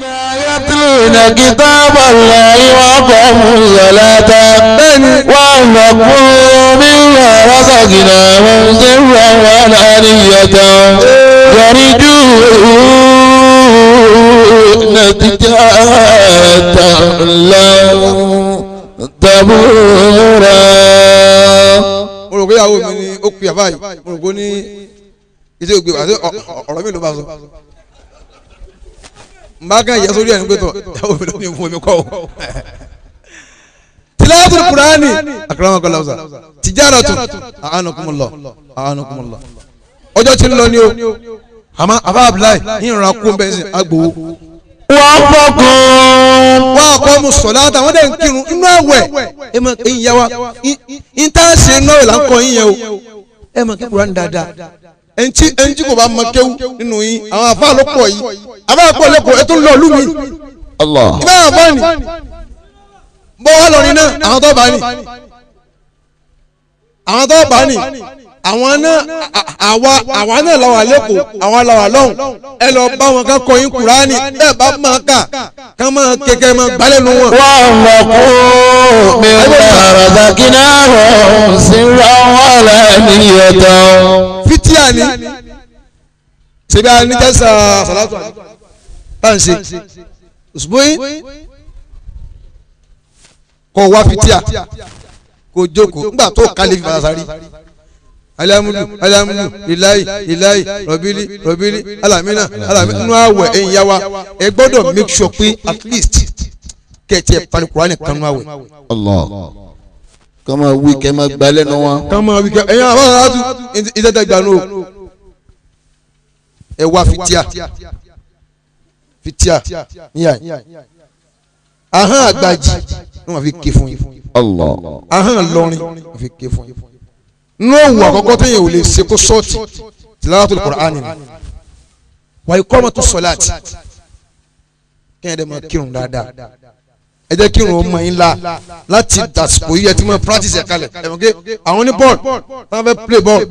يتلون كتاب الله وأقاموا الصلاة وأنفقوا مما رزقناهم سرا وعلانية يرجون تجارة لن تبورا. Mo rò pé ìyàwó mi ni ó pe àbá yìí, mo rò pé ó ní iṣẹ́ ògbé àti ọ̀rọ̀ mi ló bá sọ. N bá kàn yẹ sórí ẹni pé tọ ìyàwó mi ló ní fún mi kọ́ o. Tilawatul Qur'ani akramakallahu sa tijaratu a'anakumullah a'anakumullah. Ọjọ́ tí ń lọ ni o, àmọ́ àbá Abdullahi yìí ń ra kó bẹ́ẹ̀ sìn agbowó. وأنفقوا Wọ́n àkọ́ mu sọ̀lá àtàwọn dẹ̀ ń kírun inú àwẹ̀ ẹ mọ ẹ̀yin yá wa n tá a ṣe inú àwẹ̀ là ń kọ́ yín yẹn o. Ẹ mọ kí Kùránì dáadáa. Ẹnití kò bá mọ kéwú nínú yín, àwọn àfáà ló pọ̀ yìí, àfáà pọ̀ lẹ́kọ̀ọ́, ẹ tún lọ ìlú mi. Allah. Ibà àfáà ni bọ́ wá lọ́rin náà, àwọn tó bá ní, àwọn tó bá ní, àwọn náà àwa náà làwà lẹ́kọ̀ọ́, àwa làwà lọ́hùn. Ẹ lọ bá wọn ká kọ́ yín Kùránì, bẹ́ẹ̀ bá máa kà ká máa kẹ̀kẹ́ máa gbálẹ̀ nu wọn. وأنفقوا مما رزقناهم سرا وعلانية. Fitia ni ṣebí a ní jẹ́sà sàlátù àti tá à ń ṣe òṣùbọ́yìn kọ wá fitia kò jókòó nígbà tó kálí fi bàtà sáré alihamudu alihamudu lilayi lilayi rọbili rọbili alamina alamina nínú àwẹ̀ ẹ̀yin yá wa, ẹ gbọ́dọ̀ make sure pé at least kẹ̀tì ẹ̀ parí Kùránì kan nínú àwẹ̀. Allah. Kọ́ máa wí kẹ́ máa gbá lẹ́nu wọn. Kàn máa wí kẹ́ ẹ̀yin àwọn àtúntò ìtẹ́tẹ́ gbanú o, ẹ wá fitia fitia níyà ahọ́n àgbàjì ní wọ́n fi ké fún yín. Allah. Ahọ́n lọ́rin wọ́n fi ké fún yín. Nínú òwò àkọ́kọ́ tó yẹn ò lè ṣe kó sọ́ọ̀tì tilawatul Qur'ani ni wa iqamatu salati, kẹ́hìn dẹ́ máa kírun dáadáa. Ẹ jẹ́ kírun ọmọ yín la láti dàsìkò yìí, ẹ ti máa practice ẹ̀ kalẹ̀. Ẹ̀ mọ̀ ké àwọn ní bọ́ọ̀lù tí wọ́n fẹ́ play ball,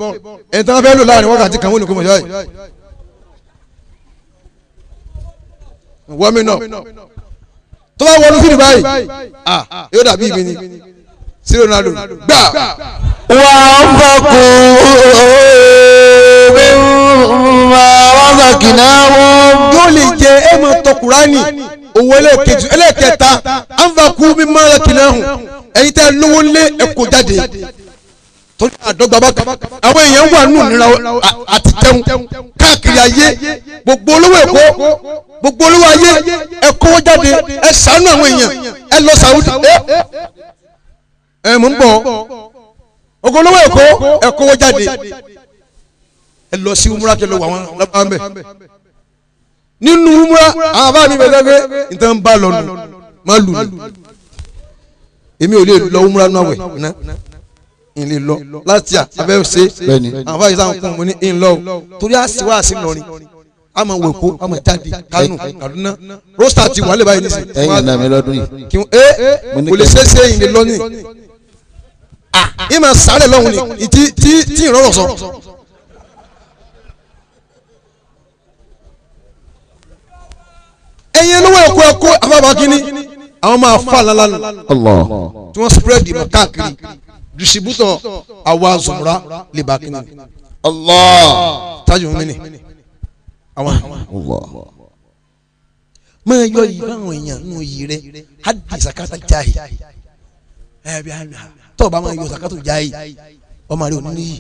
ẹ̀ tí wọ́n fẹ́ lò láàrin wákàtí kan, wọ́n ní kó mọ̀ ṣáà wọ́n mi náà tó bá wọnú fídíò báyìí, ah, yóò dàbí ibi ni sí Ronaldo gbà. وأنفقوا مما رزقناهم. Yóò lè jẹ ẹ máa tọ Kùránì owó. Ẹlẹ́ẹ̀kejì, ẹlẹ́ẹ̀kẹta, anfaqu mimma razaqnahum. Ẹ̀yin tẹ́ lówó lé, ẹ kó jáde torí àdọ́gba bá kan. Àwọn èèyàn wà nù nira àti jẹun káàkiri ayé. Gbogbo olówó Èkó, gbogbo olówó ayé, ẹ kówó jáde, ẹ ṣàánú àwọn èèyàn. Ẹ lọ Saudi, ẹ ẹ mò ń bọ̀. Gbogbo olówó Èkó, ẹ kówó jáde, ẹ lọ sí umra, kẹ lọ wà wọn lábàá mbẹ nínú umra. Àwọn àbá mi bẹ dẹ́gbẹ́ nǹkan bá lọ nù má lù mí. Èmi ò lè lọ umra nù àwẹ̀ ná n lè lọ láti à abẹ́ ṣe. Bẹ́ẹ̀ni. Àwọn àbá yìí sáà ń kún mo ní ń lọ o, torí àṣìwá àṣì lọrin, a máa wò kó a máa jáde Kánò, Kaduna, rosta ti wà lè báyìí nísìnyí. Ẹ̀yin àná mi lọ́dún yìí. Kí n ẹ Mo ní kò lè kẹ́- ṣe é ṣe ìlè lọ́nìí ìmọ̀ sáré lọ́hùn ni tí tí tí ìrọ̀rọ̀ sọ. Ẹ̀yin olówó ẹ̀kọ́ ẹ̀kọ́ àbábá kínní àwọn máa fà lálánà Allah. tí wọ́n spread ìmọ̀ káàkiri, distributor àwa zùmùrà lè bá kínní. Allah. Tájú mi ni àwọn Allah. máa yọ yìí báwọn èèyàn nù yìí rẹ hadi sakata jahi ẹ bí tọ́ ọ bá máa yọ sakata jahi, ọmọ rẹ ò ní níyì.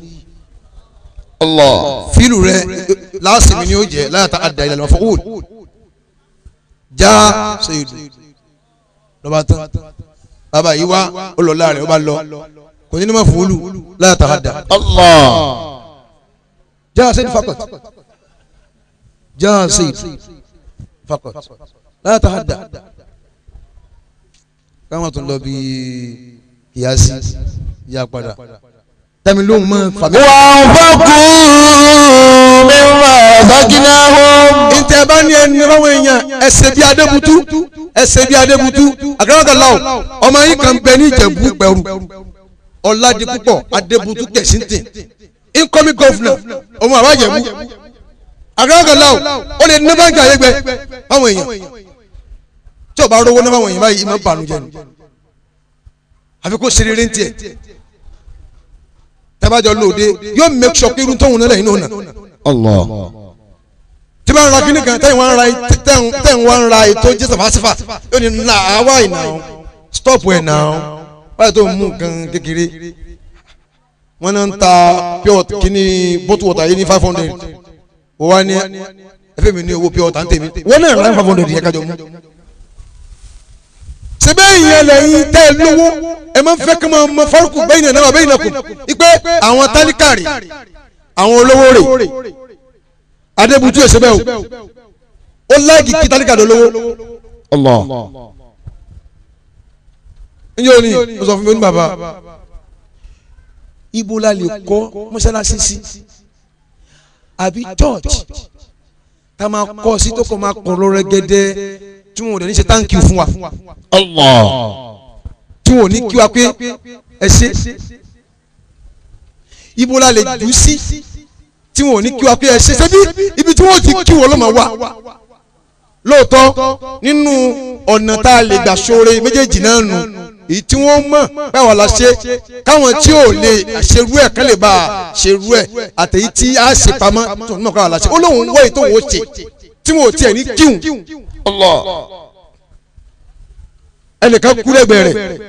Allah. Fílù rẹ láàsìmí ni ó jẹ láyàtà àdá ìlànà fọwọ́d já sèyídù lọ́ba tán. Bàbá yìí wá ó lọ láàrin, ó bá lọ kò ní ní ma fòólù láyàtà àdá. Allah. Já sèyídù fakọt, já sèyídù fakọt láyàtà àdá. Káwọn tún lọ bí kìyàsí yá padà tẹ́mi lóhùn mọ́ fàmí. وأنفقوا مما رزقناهم. Ntẹ bá ní ẹni fáwọn èèyàn, ẹsẹ bíi Adébútú, ẹsẹ bíi Adébútú àgbàlagbà. Ọmọ yìí kan bẹ ní Ìjẹ̀bú pẹ̀rù Ọ̀làdìpúpọ̀ Adébútú Kẹ̀sìntìn, incoming governor ọmọ àbájẹ̀bú àgbàlagbà. Ó lè ní báńkì àyẹ̀gbẹ́ fáwọn èèyàn. Tí o bá rówó náà báwọn èèyàn báyìí ìmọ̀ bànújẹ́ ni, àfi kó ṣe rere ń tiẹ̀. Tábàjọ lóde, yóò make sure pé irun tóun náà lẹ́yìn náà nà. Allah. Tí bá ń ra kíní kan, tẹ́yìn wá ń ra ètò jésù fásífà, yóò ní nà áwá ìnà stop ẹ̀ nà wáyé tó mú nǹkan kékeré. Wọ́n náà ń ta pure kíní bottle water yìí ní 500. Wọ́n wá ní ẹfẹ́ mi ní owó pure water ń tèmi, wọ́n náà ra 500 yẹn kájọ mú. Sebe ìyẹn lẹ́yìn tẹ́ ẹ lówó, ẹ máa ń fẹ́ kí wọ́n mọ fárúkù bẹ́yìn náà bẹ́yìn náà kù ipe àwọn tálíkàrì, àwọn olówó rè. Adébútú ẹsẹ bẹ́ẹ̀ o, ó láìkì kí tálíkà ló lówó. Allah. Njẹ́ o ní o sọ fún mi, ó ní bàbá, ibo la lè kọ́ mọ́ṣáláṣí sí àbí church tá a máa kọ́ sí tó kọ́ máa kọ́ lọ́rẹ́gẹ́dẹ́, tí wọn ò dẹ̀ ní ṣe thank you fún wa? Allah. Tí wọn ò ní kí wa pé ẹ ṣe. Ibo la lè jù sí tí wọn ò ní kí wa pé ẹ ṣe? Ṣebí ibi tí wọn ti kí wọn ló máa wà lóòótọ́. Nínú ọ̀nà tá a lè gbà ṣoore méjèèjì náà nù, èyí tí wọ́n mọ̀ báwa la ṣe, káwọn tí ò lè ṣerú ẹ̀ kán lè bá a ṣerú ẹ̀, àtẹ̀yí tí a ṣe pamọ́ tó ń mọ̀ káwa la ṣe. Ó lóun wọ́ èyí tó wọ́n ṣe tí wọn ò tiẹ̀ ní kíhùn. Allah. Ẹnìkan kú lẹ́gbẹ̀ẹ́ rẹ̀,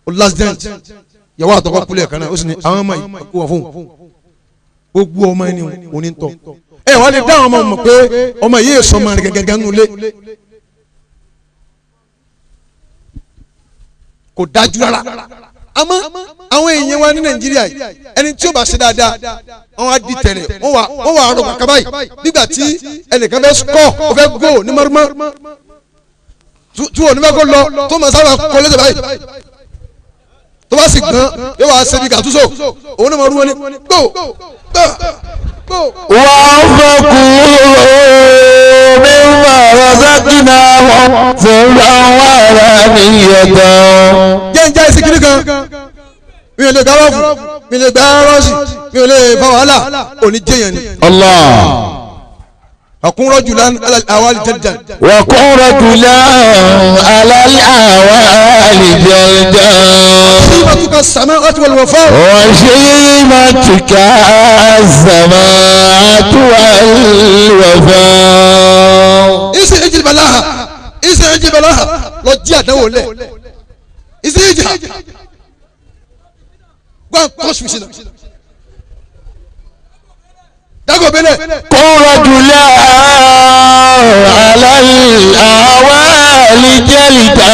ó l'accident, yàwó àtọkọ kú lẹ́ẹ̀kan náà. Ó sì ní àwọn ọmọ yìí kú wọn fún gbogbo ọmọ ẹni òní tọ ẹ wàá lè dá àwọn ọmọ mọ̀ pé ọmọ yìí sọ ọmọ rẹ̀ gẹ́gẹ́ nulẹ̀, kò dájú rárá. Àmọ́ àwọn èèyàn wa ní Nàìjíríà yìí, ẹni tí ó bá ṣe dáadáa, wọn á di tẹ̀lé, wọn wà rọ kàkà báyìí nígbà tí ẹnìkan fẹ́ score, ó fẹ́ goal ní mọ́rúmọ́ tí wọn ò ní fẹ́ kó lọ, tó máa sábà kọ́ lẹ́sẹ̀ báyìí, tó bá sì gbọ́n yóò wá ṣe bí gàtúnṣe òun náà máa rú wọn ní gbò gbò gbò. وأنفقوا مما رزقناهم سرا وعلانية. Jẹ́ ń já ẹsẹ̀ kiri kan, mi ò lè gbá rọ́ọ̀fù, mi ò lè gbá rọ́ọ̀sì, mi ò lè fa wàhálà, òní jẹ́yàn ni. الله. Àkúnrọ́ jùlọ àwọn àlìjẹ́jà. وكن رجلا على الأهوال جلدا. Ṣé sàmẹ́ ọtí wọlé wọ̀ fọ́. وشيمتك السماء والوفاء. Ìsìn ìjì balaha, ìsìn ìjì balaha, lọ jí àdánwò lẹ̀. Ìsìn ìjì ha. Go and touch me sinna. Dágò bẹ́lẹ̀. كن رجلا على الأهوال جلدا.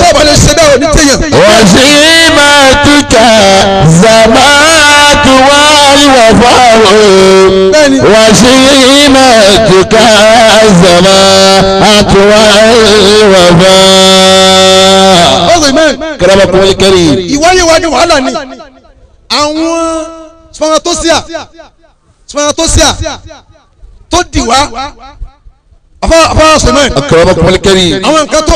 Tó o bá lè ṣe bẹ́ẹ̀, ò ní téèyàn. وشيمتك السماء والوفاء. Bẹ́ẹ̀ni. وشيمتك السماء والوفاء. Ọ̀sẹ̀ ìmọ̀. كرمكم الكريم. Ìwáyé wa ni wàhálà ni àwọn spermatozoa tó dì wá, afa sọmọ. أكرمكم الكريم. Àwọn nǹkan tó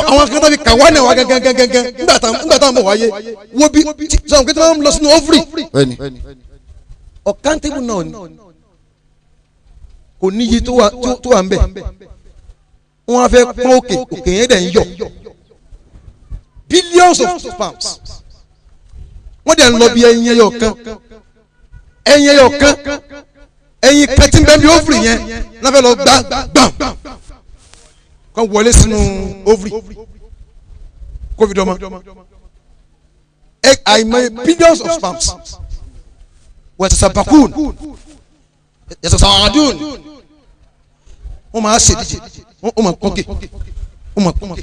fi kà wá náà wá gangan gangan nígbà tá à ń bọ̀ wáyé, wo bí sọ̀rọ̀ pé tí wọ́n ń lọ sínú ovary. Bẹ́ẹ̀ni. Uncountable náà ni, kò níye tó wà ń bẹ̀. Wọ́n á fẹ́ pọ́n òkè, òkè yẹn dẹ̀ ń yọ billions of sperms. Wọ́n dẹ̀ ń lọ bí ẹyin ẹyọ kan, ẹyin ẹyọ kan, ẹyin kan tí ń bẹ bí ovary yẹn náà fẹ́ lọ gbá gbàm kan wọlé sínú ovary covid ọmọ ẹ. Àìmọye billions of sperms wẹ̀tẹ̀sàbàkùn yẹtẹ̀sàwàdùn, wọ́n máa ṣèdíje, wọ́n máa kọ́kè, wọ́n máa kọ́kè.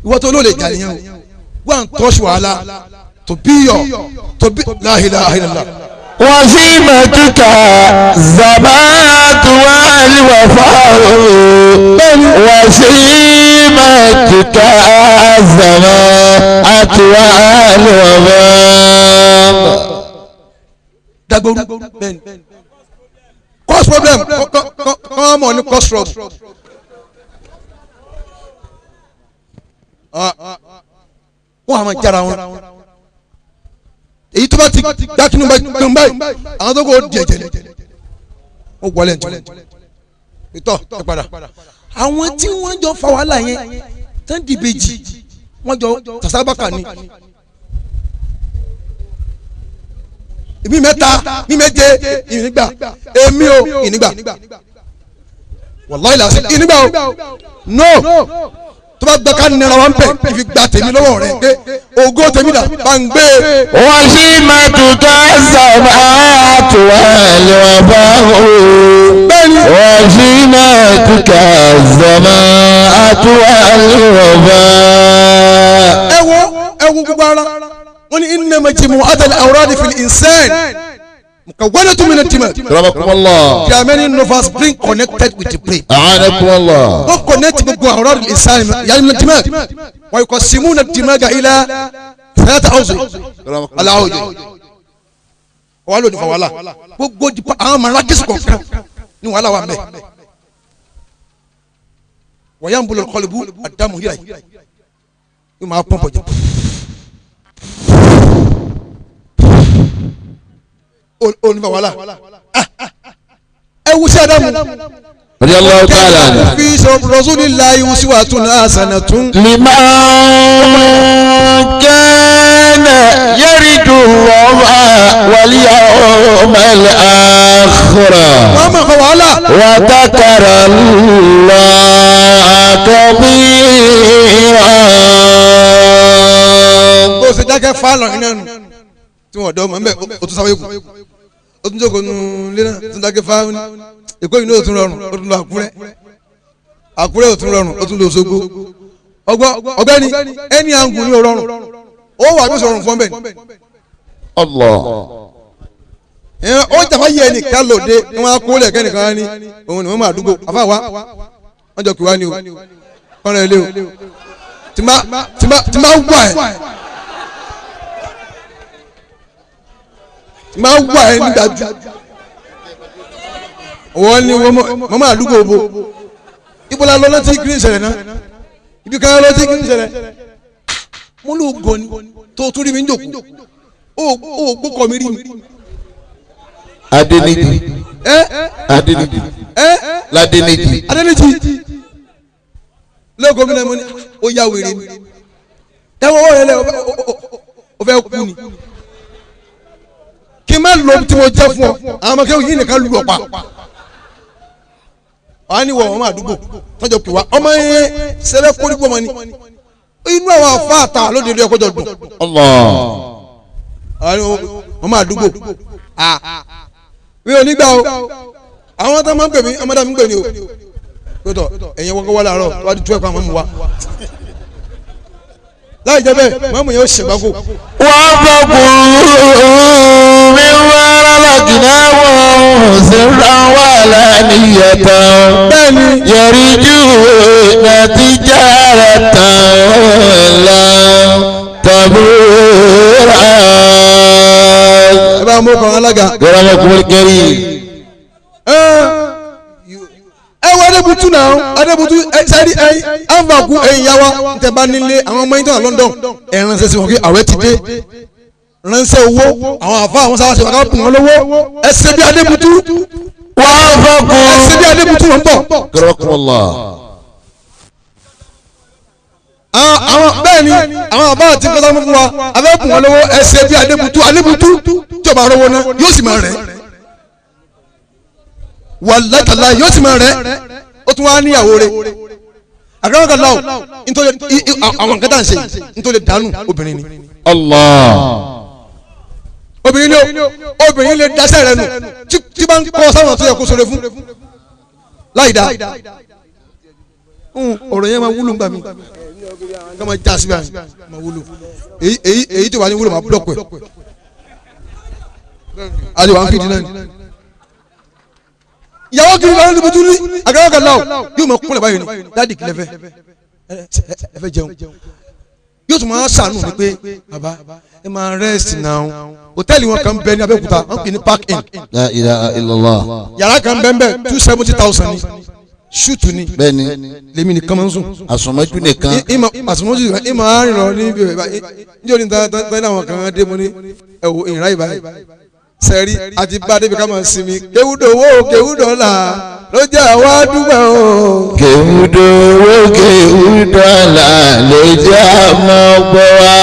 Ìwọ́n tó ló lè jà nìyẹn o. Go and touch wàhálà to be your to be la ilaha illallah. وشيمتك الزمات والوفاء. وشيمتك الزمات والوفاء. Dagboru, bẹ́ẹ̀ni, cause problem kọ́ mọ̀ ní cause trouble. Ah, wọ́n á máa jára wọn, èyí tó bá ti dákínú bá gbọ̀n báyìí, àwọn tó kò di ẹ̀jẹ̀ ni wọ́n wọlé ẹ̀ tí wọ́n ìtọ́ ẹ padà. Àwọn tí wọ́n jọ fa wàhálà yẹn tán dìbejì wọ́n jọ tàṣàbàkà ni. Èmi mẹ́ta mi méje ìnígbà èmi ò ìnígbà wàláhì làásì ìnígbà o no tó bá gbà ká nira wa ń bẹ̀ ìfi gba tèmi lọ́wọ́ rẹ̀ pé ògo tèmi dà bá ń gbé. وسيمتك السماء والوفاء Bẹ́ẹ̀ni. وسيمتك السماء والوفاء Ẹ wo ẹ wo gbogbo ara wọn ni inna majmu'atal awrad fil insan mukawwanatun min ad-dima. Akramakum Allah. There are many nerves being connected with the brain. A'anakum Allah. Wọ́n connect gbogbo awrad al-insan yani min ad-dimag wa yuqassimuna ad-dimaga ila thalatha awjuh aláwòye wàá lò ní fa wàhálà gbogbo àwọn marakis kọ̀ọ̀kan ní wàhálà wà mẹ́ wọ́n yà ń bolo kọlibu àdàmú yíra yìí yóò máa pọ́n pọ̀jù. Ó ní fa wàhálà ẹ wú sí àdàmú. Radiyallahu ta'ala anhu. Fi rasulillahi uswatun hasanatun. لمن كان يرجو الله واليوم الآخر Wọ́n máa fa wàhálà. وذكر الله كثيرا. Bó o ṣe dákẹ́ fáànù iná nù tí wọ́n dọ́ mọ̀ nbẹ o tún sáwé kù o tún jókòó nù lé náà tún dákẹ́ fáànù Èkó yìí ní o tún rọrùn o tún lọ Àkúrẹ́ Àkúrẹ́ o tún rọrùn o tún lọ Òṣogbo ọgbẹ́ni ẹni àǹgùn ní o rọrùn ó wà bí o sọ̀rọ̀ fún bẹ́ẹ̀ Allah. ni ó jàpá yẹ ẹnìkan lòde ni wọ́n á kó lẹ̀ kẹ́nìkan ní òun ni wọ́n máa dúgbò àfa wa wọ́n jọ kí wá ní o kọ́nà ilé o tí má wà ẹ̀ tí má wà ẹ̀ nígbàjú wọ́n ní wọ́n máa dúgbò bo ibo la lọ láti green ṣẹlẹ̀ náà ibi kan lọ sí green ṣẹlẹ̀ mo ló gọ ni tó tún rí mi ń jòkó ó gbókọ̀ mi rí mi. Adeniji. Ẹ Adeniji. ẹ Ladeniji. Adeniji lóko mi náà mo ní ó yá wèrè ni ẹ wọ́n rẹ lẹ o fẹ́ kú ni kí n má lọ tí mo jẹ́ fún ọ àwọn ọmọ kẹ́wọ́ yìí nìkan lu ọ̀pá wọ́n á ní wọ ọmọ àdúgbò tọ́jọ́ pè wá ọmọ yẹn sẹlẹ̀ kórìkò ọmọ ni inú àwọn afá àtà lóde ilé ẹ̀kọ́ jọ dùn. Allah. Ọmọ àdúgbò mi ò ní gbà o àwọn tó máa ń pè mí ọmọdé mi ń pè ní o pẹ̀tọ̀ ẹ̀yin wọ́n kọ́ wá láàárọ̀ tó bá di 12 àwọn mú wa láì jẹ́ bẹ́ẹ̀ mọ́mú yẹn ó ṣègbákò. Wọ́n fọkùn mi wá lọ́kìnà wọn sirran wa alaniyatan. Bẹ́ẹ̀ni. Yarjuna tijaratan lan tabura. Ẹ bá mú ọkàn alága. Gọ́dọ̀mọkùnrin kẹrin. Ẹ wọ Adébútú náà Adébútú ẹ sẹ́rí ẹ ànfàkù ẹ̀yìn yá wa ntẹ̀ bá nílé àwọn ọmọ yín tó wà London ẹ ránṣẹ́ sí wọn kí àwẹ̀ ti dé ránṣẹ́ owó àwọn àfa àwọn sáwà ṣe wà ká bùn wọn lówó ẹ ṣe bí Adébútú Wọ́n fọkùn. ẹ ṣe bí Adébútú wọn bọ̀. Akramakumullah. Àwọn bẹ́ẹ̀ ni àwọn àbá àti kọ́sá fún wa abẹ́ bùn wọn lówó ẹ ṣe bí Adébútú Adébútú tí ọba arówó náà yóò sì máa rẹ̀ wàlákàlá yóò sì máa rẹ̀ ó tún wá níyàwó rẹ̀ àgbàlagbà o nítorí àwọn nǹkan tá à ń ṣe nítorí dànù obìnrin ni. Allah. Obìnrin ni obìnrin lè daṣẹ́ rẹ̀ nù tí bá ń kọ́ sáwọn tó yẹ kó sọ̀rọ̀ fún láì dá ọ̀rọ̀ yẹn máa wúlò ńgbà mí ká máa já síbi àyìn máa wúlò èyí tó wà ní wúlò máa búlọ̀kù ẹ̀ àti wà ń fìdí náà ni. Ìyàwó kiri máa ń lubutu ní àgbàlagbà o yóò máa kúnlẹ̀ báyìí ni dáàdì kìlẹ̀ fẹ́ ẹ fẹ́ jẹun yóò tún máa ṣàánú mi pé bàbá ẹ máa rest now hòtẹ́ẹ̀lì wọn kan bẹ ní Abẹ́òkúta wọn pè ní Park Inn. La ilaha illallah. Yàrá kan bẹ́ẹ̀ bẹ́ẹ̀ 270,000 ni ṣúùtù ni. Bẹ́ẹ̀ni. Lèmi nìkan máa ń sùn. Àsùnmọ́jú nìkan. Ìmọ̀ àsùnmọ́jú nìkan ìmọ̀ àárín lọ ní ibi ìbá níjọ́ ní tán tán àwọn kan dé mo ní ẹ̀wò ìrìn àyè báyìí. Sẹ́rí àti bá débi ká máa sinmi kéwúdò owó kéwúdò ọ̀la Ló jẹ́ àwa dúpẹ́ o. Kéwúdówó kéwúdọ́là ló jẹ́ àmọ́ gbọ́ wá.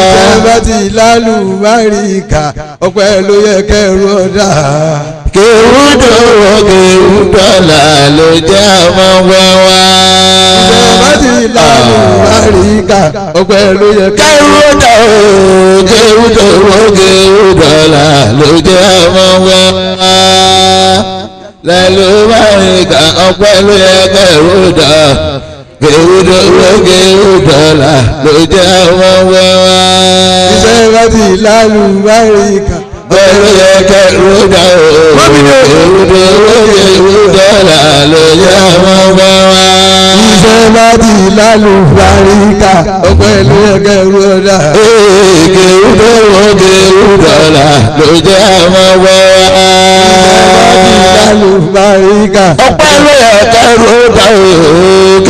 Iṣẹ́ bá ti lálùbáríkà ọpẹ́ ló yẹ kẹrù ọ̀dà. Kéwúdówó kéwúdọ́là ló jẹ́ àmọ́ gbọ́ wá. Iṣẹ́ bá ti lálùbáríkà ọpẹ́ ló yẹ kẹrù Kéwúdówó kéwúdówó kéwúdọ́là ló jẹ́ àmọ́ gbọ́ wá. Lálùbáríkà ọpẹ́ ló yẹ kẹrù ọ̀dà. Kéwúdówó kéwúdọ́là ló jẹ́ àmọ́ gbọ́ wá. Iṣẹ́ bá ti lálùbáríkà Bẹ́ẹ̀ni yẹ kẹ́rù dá o, ewúro ewúdọ́là ló yẹ ọmọ bá wa. Iṣẹ́ bá ti lálùbáríkà ọpẹ́ ló yẹ kẹrù ọ̀dà. Ewúro ewúdọ́là ló jẹ́ ọmọ bá wa. Iṣẹ́ bá ti lálùbáríkà Ọpẹ́ ló yẹ kẹ́rù dá o,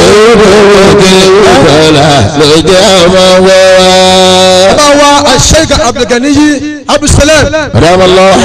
ewúro ewúdọ́là ló jẹ́ ọmọ bá wa. Bàbá wa Sheikh Abdulganiyi Abdulsalam. Ramadan.